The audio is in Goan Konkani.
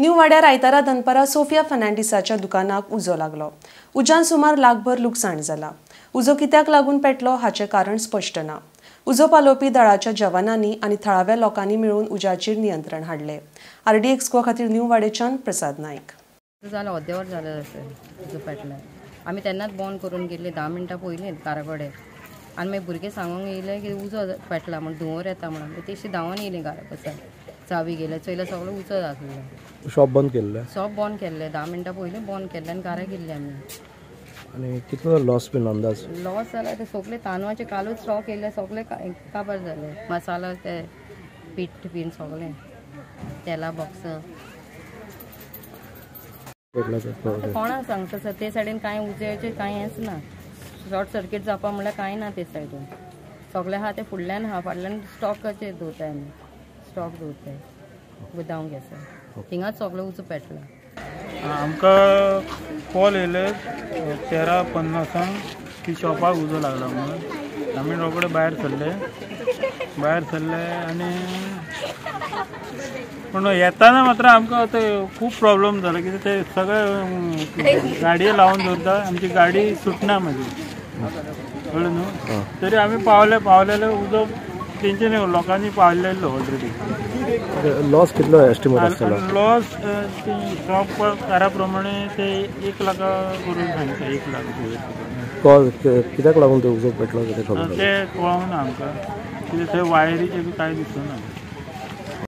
न्यू वाड्यार आयतारा दनपारा सोफिया फर्नांडीसाच्या दुकानाक उजो लागलो. उज्यान सुमार लाखभर लुकसाण जाला. उजो कित्याक लागून पेटलो हाचें कारण स्पश्ट ना. उजो पालोवपी दळाच्या जवानांनी आनी थळाव्या लोकांनी मेळून उज्याचेर नियंत्रण हाडलें. आरडीएक्स गोवा खातीर न्यू वाडेच्यान प्रसाद नायक. जालें अर्देवर जालें अशें उजो पेटलें. आमी तेन्नाच बंद करून गेल्ली 10 मिनटां पयलीं घरा कडेन. आनी मागीर भुरगे सांगूंक येयले की उजो पेटला म्हण, धुंवर येता म्हणून. तेशी धांवन येयली घरा पसून, चावी गेले चोयल्यार सगळो उजो आसलो. शॉप बंद केल्लें? शॉप बंद केल्लें, 10 मिनटां पयलीं बंद केल्लें आनी घरा गेल्ली आमी. आनी कितलो लॉस बीन अंदाज? लॉस जाल्यार ते सगळे तांदळाचे कालूच स्टॉक येयले, सगळे काबार जाले. मसाला ते पीठ बीन सगळें, तेला बॉक्स. कोणाक सांगता सर, ते सायडीन कांय उज्याचें कांय हेंच ना. शॉर्ट सर्कीट जावपा म्हणल्यार कांय ना ते सायडीन. सगळें आहा ते फुडल्यान आहा, फाटल्यान स्टॉकाचेर दवरताय आमी, स्टॉक दवरताय गुदांव गॅसार, थिंगाच सगळें उजो पेटला. आमकां कॉल येयले 13:50 की शॉपाक उजो लागला म्हणून. आमी रोकडे भायर सरले, भायर सरले आनी पूण येताना मात्र आमकां ते खूब प्रॉब्लम जालो. कित्याक ते सगळे गाडये लावन दवरता, आमची गाडी सुटना मागीर, कळ्ळें न्हू. तरी आमी पावले, पावलेले उजो तेंचे लोकांनी पावलेलो ऑलरेडी. लॉस कितलो एस्टिमेट आसतलो? लॉस शॉप कारा प्रमाणे ते 1 लाखा करून सांगता, 1 लाख. कॉल कित्याक लागून ते उजो पेटलो कितें खबर? ते कळोंक ना आमकां, कित्याक थंय वायरीचें बी कांय दिसना.